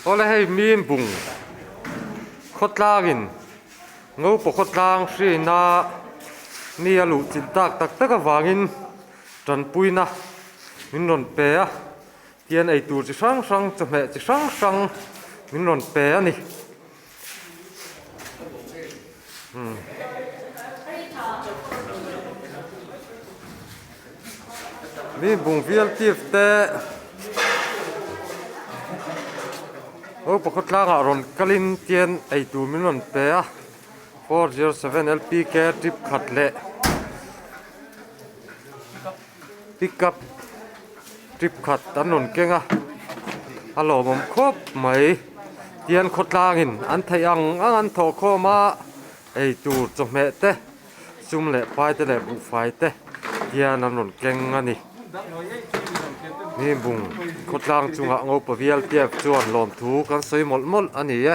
Awle hei mim bung khawtlangin Ngopa khawtlang hriaina mi a luh chilh tak tak tak avangin tanpuina min rawn pe a tian eitur chi hrang hrang chawhmeh chi hrang hrang min rawn pe a ni. Mi bung vial tif te ho pakhat tlangah rawn kalin tian eitur min rawn pe a 407 lpk trip khat leh pickup trip khat an rawn keng a a lawmawm khawp mai tian khawtlangin an theih ang ang an thawh khawm a eitur chawhmeh te sum leh pai te leh buhfai te hian an rawn keng a ni mi bung khawtlang chungah ngopa vial tiak chuan lawmthu kan sawi mawlh mawlh a ni e.